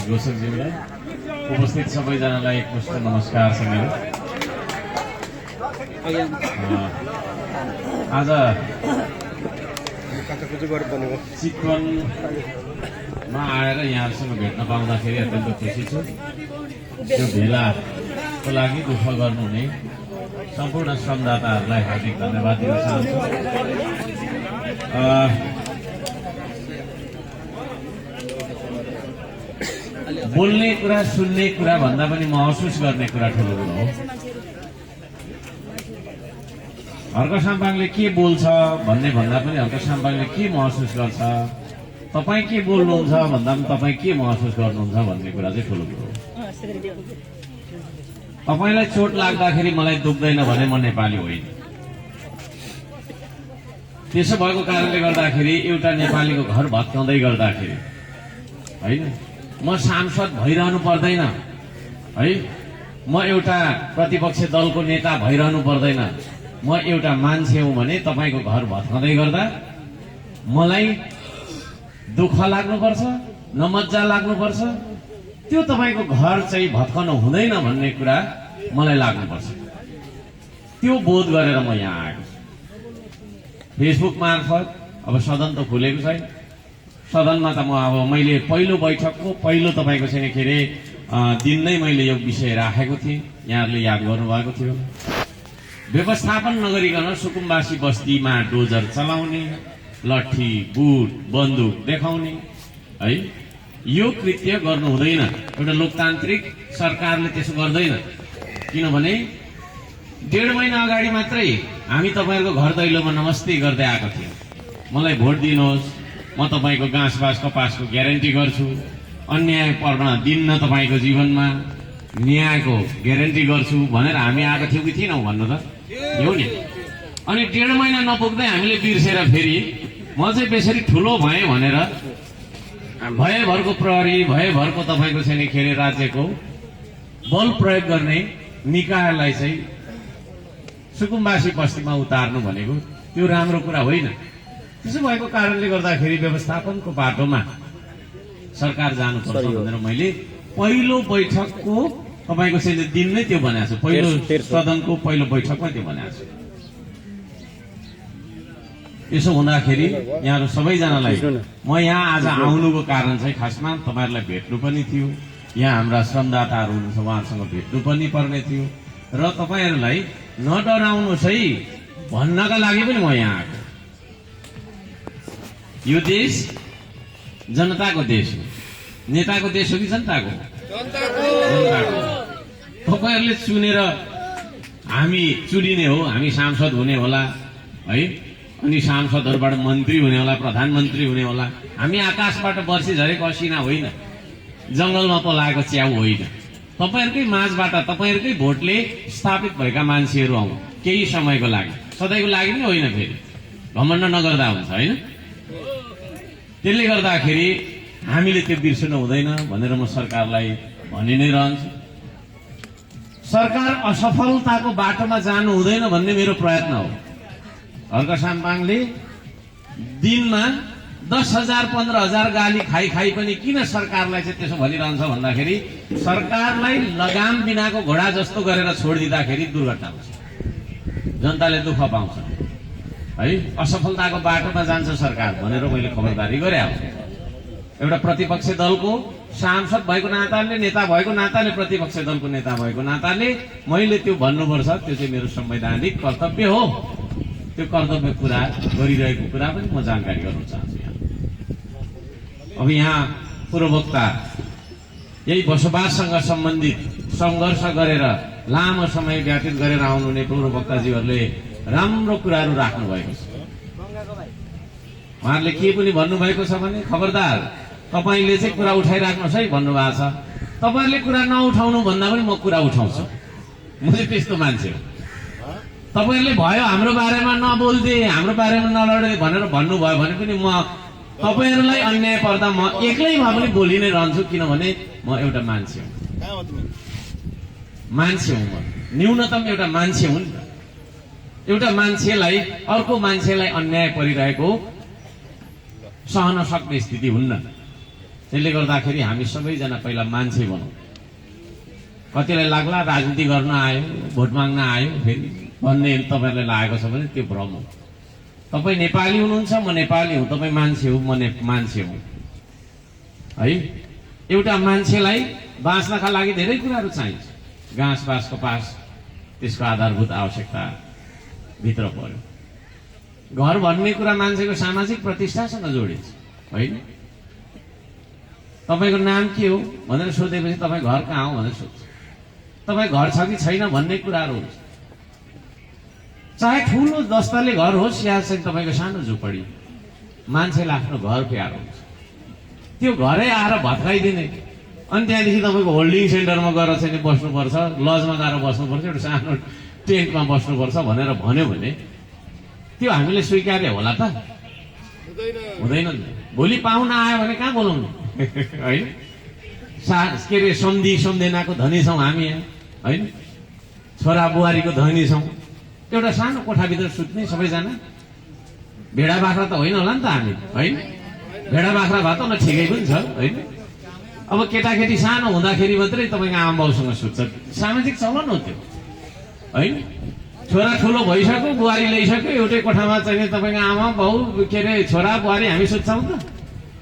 घोषकज्यूलाई, उपस्थित सबैजनालाई एकमुष्ट नमस्कार छ मेरो। आज चितवनमा आएर यहाँहरूसँग भेट्न पाउँदाखेरि अत्यन्त खुसी छु। त्यो भेलाको लागि दुःख गर्नुहुने सम्पूर्ण श्रमदाताहरूलाई हार्दिक धन्यवाद दिन चाहन्छु। बोल्ने कुरा, सुन्ने कुरा भन्दा पनि महसुस गर्ने कुरा ठुलो कुरो हो। हर्क साम्पाङले के बोल्छ भन्ने भन्दा पनि हर्क साम्पाङले के महसुस गर्छ, तपाईँ के बोल्नुहुन्छ भन्दा पनि तपाईँ के महसुस गर्नुहुन्छ भन्ने कुरा चाहिँ ठुलो कुरो हो। तपाईलाई चोट लाग्दाखेरि मलाई दुख्दैन भने म नेपाली होइन। त्यसो भएको कारणले गर्दाखेरि एउटा नेपालीको घर भत्काउँदै गर्दाखेरि होइन, म सांसद भइरहनु पर्दैन है, म एउटा प्रतिपक्ष दलको नेता भइरहनु पर्दैन, म एउटा मान्छे हुँ भने तपाईको घर भत्काउँदै गर्दा मलाई दुःख लाग्नुपर्छ, नमज्जा लाग्नुपर्छ। त्यो तपाईको घर चाहिँ भत्काउनु हुँदैन भन्ने कुरा मलाई लाग्नुपर्छ। त्यो बोध गरेर म यहाँ आएको छु। फेसबुक मार्फत अब सदन त खुलेको छैन, सदनमा त म अब मैले पहिलो बैठकको पहिलो तपाईको चाहिँ के अरे दिन नै मैले यो विषय राखेको थिएँ, यहाँहरूले याद गर्नुभएको थियो। व्यवस्थापन नगरिकन सुकुम्बासी बस्तीमा डोजर चलाउने, लट्ठी बुट बन्दुक देखाउने है, यो कृत्य गर्नु हुँदैन। एउटा लोकतान्त्रिक सरकारले त्यसो गर्दैन। किनभने 1.5 महिना अगाडि मात्रै हामी तपाईहरुको घर दैलोमा नमस्ते गर्दै आएको थियौं। मलाई भोट दिनुहोस्, म तपाईको घाँसबास कपासको ग्यारेन्टी गर्छु, अन्याय पर्न दिन्न तपाईको जीवनमा, न्यायको ग्यारेन्टी गर्छु भनेर हामी आएको थियौं कि थिएनौं भन्नु त? हो नि। अनि 1.5 महिना नपुग्दै हामीले बिर्सेर फेरि म चाहिँ बेसरी ठुलो भएँ भनेर भयभरको प्रहरी, भयभरको तपाईको छैन के अरे राज्यको बल प्रयोग गर्ने निकायलाई चाहिँ सुकुम्बासी बस्तीमा उतार्नु भनेको त्यो राम्रो कुरा होइन। त्यसो भएको कारणले गर्दाखेरि व्यवस्थापनको बाटोमा सरकार जानुपर्छ भनेर मैले पहिलो बैठकको तपाईको चाहिँ दिन नै त्यो भनेको छु। पहिलो सदनको पहिलो बैठकमा त्यो भनेको छु। यसो हुँदाखेरि यहाँहरु सबैजनालाई म यहाँ आज आउनुको कारण चाहिँ खासमा तपाईहरुलाई भेट्नु पनि थियो, यहाँ हाम्रा श्रमदाताहरू हुनुहुन्छ उहाँसँग भेट्नु पनि पर्ने थियो र तपाईहरुलाई नडराउनुस् है भन्नका लागि पनि म यहाँ आएको। यो देश जनताको देश हो। नेताको देश हो कि जनताको? जनताको। तपाईहरुले चुनेर हामी चुनिने हो, हामी सांसद हुने होला है, अनि सांसदहरुबाट मन्त्री हुने होला, प्रधानमन्त्री हुने होला। हामी आकाशबाट बर्सी झरेको असिना होइन, जंगलमा पलाएको च्याउ होइन। तपाईहरुकै माझबाट तपाईहरुकै भोटले स्थापित भएका मान्छेहरू आउँ केही समयको लागि, सधैँको लागि पनि होइन। फेरि घमण्ड नगर्दा हुन्छ होइन। त्यसले गर्दाखेरि हामीले त्यो बिर्सनु हुँदैन भनेर म सरकारलाई भनि नै रहन्छु। सरकार असफलताको बाटोमा जानु हुँदैन भन्ने मेरो प्रयत्न हो। हर्क साम्पाङले दिनमा 10,000 15,000 गाली खाई पनि किन सरकारलाई चाहिँ त्यसो भनिरहन्छ भन्दाखेरि सरकारलाई लगाम बिनाको घोडा जस्तो गरेर छोडिदिँदाखेरि दुर्घटना हुन्छ, जनताले दुःख पाउँछ है। असफलताको बाटोमा जान्छ सरकार भनेर मैले खबरदारी गरे। एउटा प्रतिपक्ष दलको सांसद भएको नाताले, नेता भएको नाताले, प्रतिपक्ष दलको नेता भएको नाताले मैले त्यो भन्नुपर्छ। त्यो चाहिँ मेरो संवैधानिक कर्तव्य हो। त्यो कर्तव्य पूरा गरिरहेको कुरा पनि म जानकारी गराउन चाहन्छु। अब यहाँ पूर्ववक्ता यही बसोबाससँग सम्बन्धित संघर्ष गरेर लामो समय व्यतीत गरेर आउनुहुने पूर्ववक्ताजीहरूले राम्रो कुराहरू राख्नु भएको छ। उहाँहरूले के पनि भन्नुभएको छ भने खबरदार तपाईले चाहिँ कुरा उठाइराख्नुहोस् है भन्नुभएको छ। तपाईहरुले कुरा नउठाउनु भन्दा पनि म कुरा उठाउँछु। म चाहिँ त्यस्तो मान्छे हो। तपाईहरुले भयो हाम्रो बारेमा नबोल्दे, हाम्रो बारेमा नलडे भनेर भन्नुभयो भने पनि म तपाईहरुलाई अन्याय पर्दा म एक्लै भए पनि बोलि नै रहन्छु। किनभने म एउटा मान्छे हुँ, मान्छे हुँ। म न्यूनतम एउटा मान्छे हुँ नि त। एउटा मान्छेलाई अर्को मान्छेलाई अन्याय परिरहेको सहन सक्ने स्थिति हुन्न। त्यसले गर्दाखेरि हामी सबैजना पहिला मान्छे बनौँ। कतिलाई लाग्ला राजनीति गर्न आयो, भोट माग्न आयो फेरि भन्ने तपाईँहरूलाई लागेको छ भने त्यो भ्रम हो। तपाईँ नेपाली हुनुहुन्छ, म नेपाली हुँ, तपाईँ मान्छे हो, म मान्छे हुँ है। एउटा मान्छेलाई बाँच्नका लागि धेरै कुराहरू चाहिन्छ। घाँस बाँस कपास त्यसको आधारभूत आवश्यकता भित्र पर्यो। घर भन्ने कुरा मान्छेको सामाजिक प्रतिष्ठासँग जोडिन्छ होइन। तपाईँको नाम के हो भनेर सोधेपछि तपाईँ घर कहाँ हो भनेर सोध्छ। तपाईँ घर छ कि छैन भन्ने कुराहरू हुन्छ। चाहे ठुलो 10 तले घर होस् या चाहिँ तपाईँको सानो झुपडी, मान्छेलाई आफ्नो घर प्यारो हुन्छ। त्यो घरै आएर भत्काइदिने अनि त्यहाँदेखि तपाईँको होल्डिङ सेन्टरमा गएर चाहिँ बस्नुपर्छ, लजमा गएर बस्नुपर्छ, एउटा सानो टेन्टमा बस्नुपर्छ भनेर भन्यो भने त्यो हामीले स्वीकार्य होला त? हुँदैन नि। भोलि पाहुना आयो भने कहाँ बोलाउनु होइन। के अरे सम्धि सम्झेनाको धनी छौँ हामी यहाँ होइन। छोरा बुहारीको धनी छौँ। एउटा सानो कोठाभित्र सुत्ने सबैजना। भेडा बाख्रा त होइन होला नि त हामी होइन। भेडा बाख्रा भए त न ठिकै पनि छ होइन। अब केटाकेटी सानो हुँदाखेरि मात्रै तपाईँको आमा बाउसँग सुत्छ, सामाजिक चलन हो त्यो होइन। छोरा ठुलो भइसक्यो, बुहारी ल्याइसक्यो, एउटै कोठामा चाहिँ तपाईँको आमा बाउ के अरे छोरा बुहारी हामी सुत्छौँ त?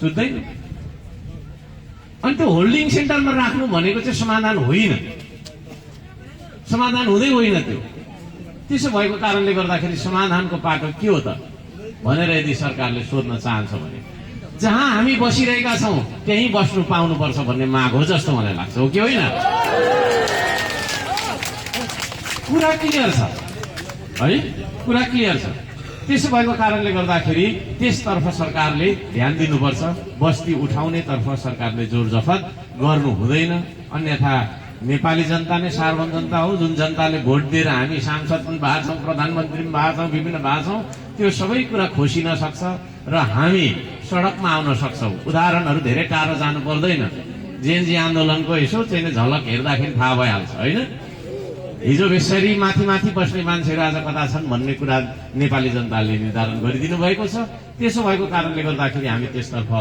सुत्दैन। अनि त्यो होल्डिङ सेन्टरमा राख्नु भनेको चाहिँ समाधान होइन, समाधान हुँदै होइन त्यो। त्यसो भएको कारणले गर्दाखेरि समाधानको पाटो के हो त भनेर यदि सरकारले सोध्न चाहन्छ भने जहाँ हामी बसिरहेका छौँ त्यहीँ बस्नु पाउनुपर्छ भन्ने माग हो जस्तो मलाई लाग्छ, हो कि होइन? कुरा क्लियर छ है, कुरा क्लियर छ। त्यसो भएको कारणले गर्दाखेरि त्यसतर्फ सरकारले ध्यान दिनुपर्छ। बस्ती उठाउनेतर्फ सरकारले जोर जफत गर्नु हुँदैन। अन्यथा नेपाली जनता नै सार्वभौम जनता हो, जुन जनताले भोट दिएर हामी सांसद पनि भएको छौँ, प्रधानमन्त्री पनि भएको छौँ, विभिन्न भएको छौँ, त्यो सबै कुरा खोसिन सक्छ र हामी सडकमा आउन सक्छौँ। उदाहरणहरू धेरै टाढो जानु पर्दैन। जेएनजी आन्दोलनको यसो चाहिँ झलक हेर्दाखेरि थाहा भइहाल्छ होइन। हिजो बेसरी माथि माथि बस्ने मान्छेहरू आज कता छन् भन्ने कुरा नेपाली जनताले निर्धारण गरिदिनु भएको छ। त्यसो भएको कारणले गर्दाखेरि हामी त्यसतर्फ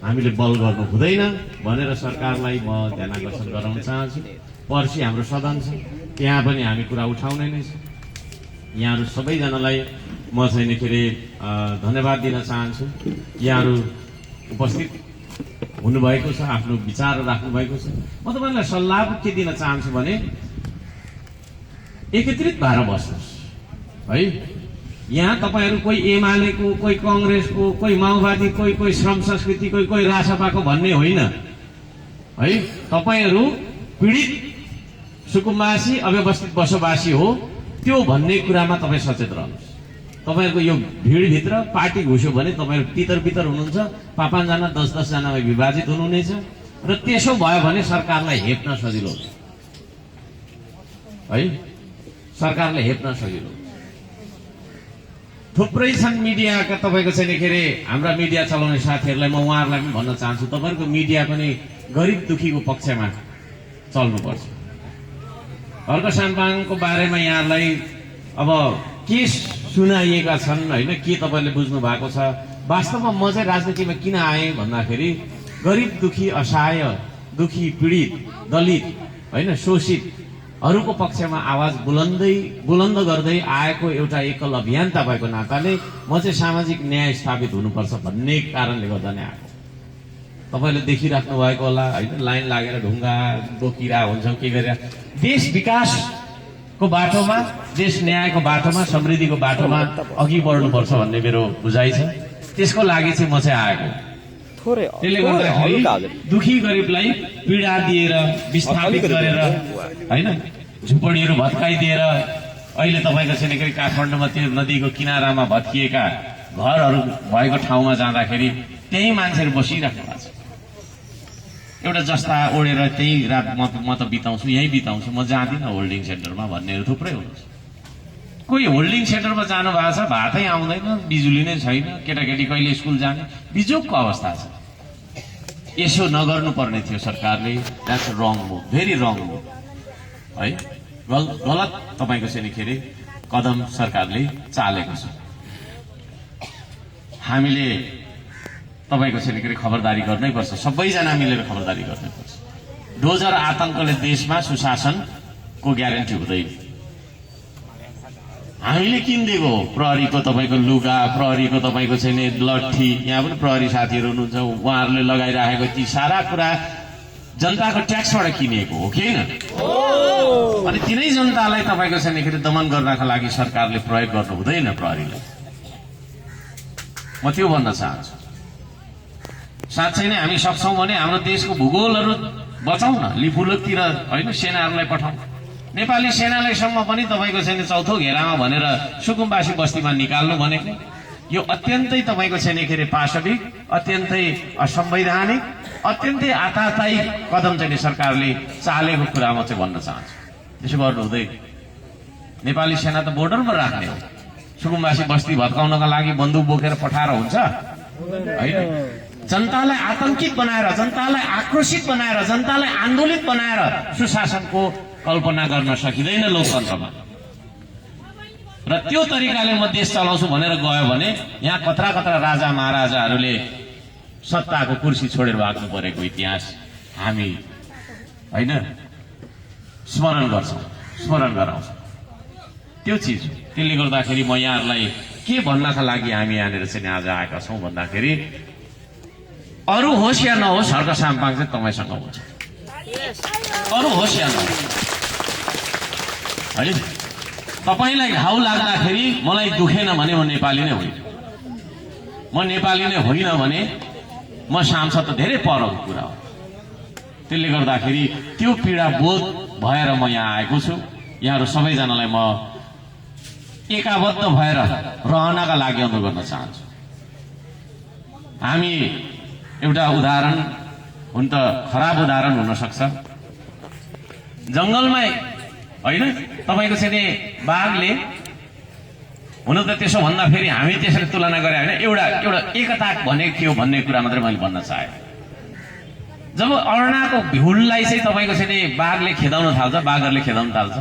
हामीले बल गर्नु हुँदैन भनेर सरकारलाई म ध्यान आकर्षण गराउन चाहन्छु। पर्सि हाम्रो सदन छ, त्यहाँ पनि हामी कुरा उठाउने नै छ। यहाँहरू सबैजनालाई म चाहिँ के अरे धन्यवाद दिन चाहन्छु। यहाँहरू उपस्थित हुनुभएको छ, आफ्नो विचार राख्नुभएको छ। म तपाईँलाई सल्लाह के दिन चाहन्छु भने एकत्रित भएर बस्नुहोस् है। यहाँ तपाईँहरू कोही एमालेको, कोही कङ्ग्रेसको, कोही माओवादी, कोही श्रम संस्कृति, कोही रासपाको भन्ने होइन है। तपाईँहरू पीडित सुकुम्बासी अव्यवस्थित बसोबासी हो त्यो भन्ने कुरामा तपाईँ सचेत रहनुहोस्। तपाईँहरूको यो भिडभित्र पार्टी घुस्यो भने तपाईँहरू तितर बितर हुनुहुन्छ, 5-5 जना 10-10 जनामा विभाजित हुनुहुनेछ र त्यसो भयो भने सरकारलाई हेप्न सजिलो हुन्छ है। सरकारले हेप्न सजिलो। थुप्रै छन् मिडियाका तपाईँको चाहिँ के अरे हाम्रा मिडिया चलाउने साथीहरूलाई म उहाँहरूलाई पनि भन्न चाहन्छु, तपाईँहरूको मिडिया पनि गरिब दुखीको पक्षमा चल्नुपर्छ। हर्क साम्पाङको बारेमा यहाँलाई अब के सुनाइएका छन् होइन, के तपाईँले बुझ्नु भएको छ? वास्तवमा म चाहिँ राजनीतिमा किन आएँ भन्दाखेरि गरिब दुखी, असहाय, दुखी, पीडित, दलित होइन, शोषित हरूको पक्षमा आवाज बुलन्द गर्दै आएको एउटा एकल अभियन्ता भएको नाताले म चाहिँ सामाजिक न्याय स्थापित हुनुपर्छ भन्ने कारणले गर्दा नै आएको। तपाईँले देखिराख्नु भएको होला होइन, लाइन लागेर ढुङ्गा बोकिरा हुन्छौँ, के गरेर देश विकासको बाटोमा, देश न्यायको बाटोमा, समृद्धिको बाटोमा अघि बढ्नुपर्छ भन्ने मेरो बुझाइ छ। त्यसको लागि चाहिँ म चाहिँ आएको। त्यसले गर्दाखेरि दुखी गरिबलाई पीडा दिएर विस्थापित गरेर होइन, झुपडीहरू भत्काइदिएर अहिले तपाईँको चाहिँ काठमाडौँमा त्यो नदीको किनारामा भत्किएका घरहरू भएको ठाउँमा जाँदाखेरि त्यही मान्छेहरू बसिराख्नु भएको छ। एउटा जस्ता ओढेर त्यही रात म त बिताउँछु, यहीँ बिताउँछु, म जाँदिनँ होल्डिङ सेन्टरमा भन्नेहरू थुप्रै हुनुहुन्छ। कोही होल्डिङ सेन्टरमा जानु भएको छ, भातै आउँदैन, बिजुली नै छैन, केटाकेटी कहिले स्कुल जाने, बिजोगको अवस्था छ। यसो नगर्नु पर्ने थियो सरकारले। That's wrong move, very wrong move है। गलत तपाईँको चाहिँ के अरे कदम सरकारले चालेको छ। हामीले तपाईँको चाहिँ के खबरदारी गर्नै पर्छ, सबैजना मिलेर खबरदारी गर्नै पर्छ। डोजर आतंकले देशमा सुशासनको ग्यारेन्टी हुँदैन। हामीले किनिदिएको हो प्रहरीको तपाईँको लुगा, प्रहरीको तपाईँको चाहिँ नि लट्ठी, यहाँ पनि प्रहरी साथीहरू हुनुहुन्छ, उहाँहरूले लगाइराखेको ती सारा कुरा जनताको ट्याक्सबाट किनिएको हो कि होइन? अनि तिनै जनतालाई तपाईँको चाहिँ नि दमन गर्नका लागि सरकारले प्रयोग गर्नु हुँदैन प्रहरीलाई। म त्यो भन्न चाहन्छु। साँच्चै नै हामी सक्छौँ भने हाम्रो देशको भूगोलहरू बचाउँ न, लिपुलकतिर होइन सेनाहरूलाई पठाउँ। नेपाली सेनालाईसम्म पनि तपाईँको चाहिँ चौथो घेरामा भनेर सुकुम्बासी बस्तीमा निकाल्नु भनेको यो अत्यन्तै तपाईँको चाहिँ के अरे पाशविक, अत्यन्तै असंवैधानिक, अत्यन्तै आतातायिक कदम चाहिँ सरकारले चालेको कुरा म चाहिँ भन्न चाहन्छु। त्यसो गर्नु हुँदैन। नेपाली सेना त बोर्डरमा राख्ने हो, सुकुम्बासी बस्ती भत्काउनका लागि बन्दुक बोकेर पठाएर हुन्छ होइन? जनतालाई आतंकित बनाएर, जनतालाई आक्रोशित बनाएर, जनतालाई आन्दोलित बनाएर सुशासनको कल्पना गर्न सकिँदैन लोकतन्त्रमा। र त्यो तरिकाले म देश चलाउँछु भनेर गयो भने यहाँ कत्रा कत्रा राजा महाराजाहरूले सत्ताको कुर्सी छोडेर भाग्नु परेको इतिहास हामी होइन स्मरण गर्छौँ, स्मरण गराउँछौँ। त्यो चिज त्यसले गर्दाखेरि म यहाँहरूलाई के भन्नका लागि हामी यहाँनिर चाहिँ आज आएका छौँ भन्दाखेरि अरू होस् या नहोस् हर्क साम्पाङ चाहिँ तपाईँसँग हुन्छ। अरू होस् या नहोस् है, तपाईँलाई घाउ लाग्दाखेरि मलाई दुखेन भने म नेपाली नै होइन, म नेपाली नै होइन भने म सांसद त धेरै परको कुरा हो। त्यसले गर्दाखेरि त्यो पीडा बोध भएर म यहाँ आएको छु। यहाँहरू सबैजनालाई म एकाबद्ध भएर रहनका लागि अनुरोध गर्न चाहन्छु। हामी एउटा उदाहरण हुन त खराब उदाहरण हुन सक्छ, जङ्गलमा होइन तपाईँको चाहिँ बाघले हुन त त्यसो भन्दा फेरि हामी त्यसरी तुलना गरे होइन, एउटा एकता भनेको के हो भन्ने कुरा मात्रै मैले भन्न चाहेँ। जब अर्नाको हुललाई चाहिँ तपाईँको चाहिँ बाघले खेदाउन थाल्छ, बाघहरूले खेदाउन थाल्छ,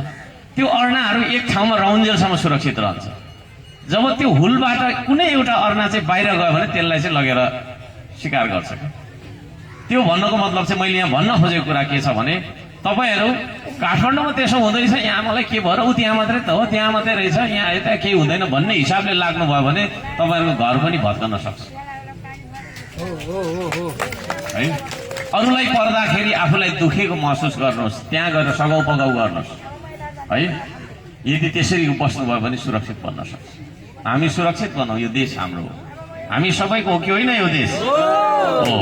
त्यो अर्नाहरू एक ठाउँमा राउन्जेलसम्म सुरक्षित रहन्छ। जब त्यो हुलबाट कुनै एउटा अर्ना चाहिँ बाहिर गयो भने त्यसलाई चाहिँ लगेर शिकार गर्छ। त्यो भन्नको मतलब चाहिँ मैले यहाँ भन्न खोजेको कुरा के छ भने तपाईहरू काठमाडौँमा त्यसो हुँदैछ, यहाँ मलाई के भयो र ऊ त्यहाँ मात्रै त हो, त्यहाँ मात्रै रहेछ, यहाँ यता केही हुँदैन भन्ने हिसाबले लाग्नु भयो भने तपाईँहरूको घर पनि भत्कन सक्छ है। अरूलाई पर्दाखेरि आफूलाई दुखेको महसुस गर्नुहोस्, त्यहाँ गएर सघाउ पगाउ गर्नुहोस् है। यदि त्यसरी बस्नुभयो भने सुरक्षित बन्न सक्छ। हामी सुरक्षित बनाऊ, यो देश हाम्रो हो, हामी सबैको हो कि होइन? यो देश हो।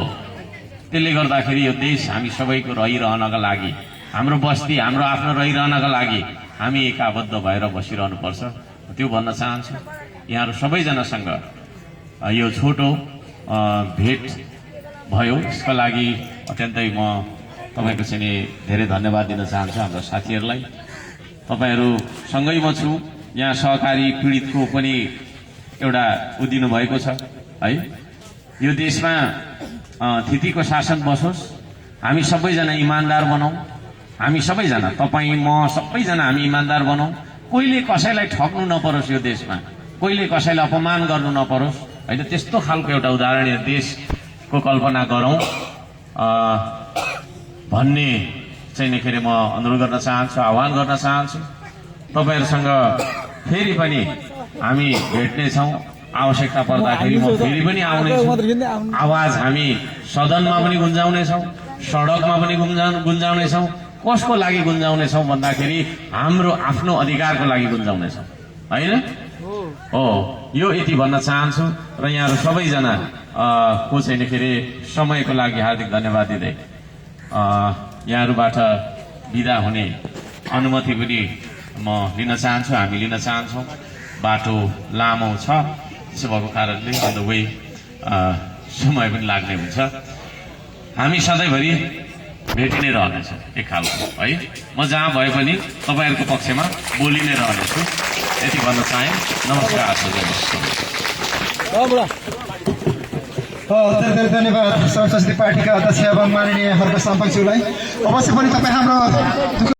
त्यसले गर्दाखेरि यो देश हामी सबैको रहिरहनका लागि, हाम्रो बस्ती हाम्रो आफ्नो रहिरहनका लागि हामी एकाबद्ध भएर बसिरहनुपर्छ। त्यो भन्न चाहन्छु। यहाँहरू सबैजनासँग यो छोटो भेट भयो, यसका लागि अत्यन्तै म तपाईँको चाहिँ धेरै धन्यवाद दिन चाहन्छु हाम्रो साथीहरूलाई। तपाईँहरूसँगै म छु। यहाँ सहकारी पीडितको पनि एउटा उदिनु भएको छ है। यो देशमा थितिको शासन बसोस्, हामी सबैजना इमान्दार बनाऊ, हामी सबैजना तपाईँ म सबैजना हामी इमान्दार बनाऊ। कोहीले कसैलाई ठग्नु नपरोस्, यो देशमा कोहीले कसैलाई अपमान गर्नु नपरोस् होइन। त्यस्तो खालको एउटा उदाहरणीय देशको कल्पना गरौँ भन्ने चाहिँ के अरे म अनुरोध गर्न चाहन्छु, आह्वान गर्न चाहन्छु। तपाईँहरूसँग फेरि पनि हामी भेट्नेछौँ, आवश्यकता पर्दाखेरि म फेरि पनि आउनेछु। आवाज हामी सदनमा पनि गुन्जाउनेछौँ, सडकमा पनि गुन्जाउनेछौँ। कसको लागि गुन्जाउनेछौँ भन्दाखेरि हाम्रो आफ्नो अधिकारको लागि गुन्जाउनेछौँ होइन हो। यो यति भन्न चाहन्छु र यहाँहरू सबैजना को चाहिँ के अरे समयको लागि हार्दिक धन्यवाद दिँदै यहाँहरूबाट बिदा हुने अनुमति पनि म लिन चाहन्छु, हामी लिन चाहन्छौँ। बाटो लामो छ, त्यसो भएको कारणले अन द वे समय पनि लाग्ने हुन्छ। हामी सधैँभरि भेटि नै रहनेछौँ एक खालको है। म जहाँ भए पनि तपाईँहरूको पक्षमा बोलि नै रहनेछु, यति भन्न चाहेँ। नमस्कार। धेरै धेरै धन्यवाद संस्कृति पार्टीका अध्यक्ष एवं माननीय हर्क साम्पाङज्यूलाई। अवश्य पनि तपाईँ हाम्रो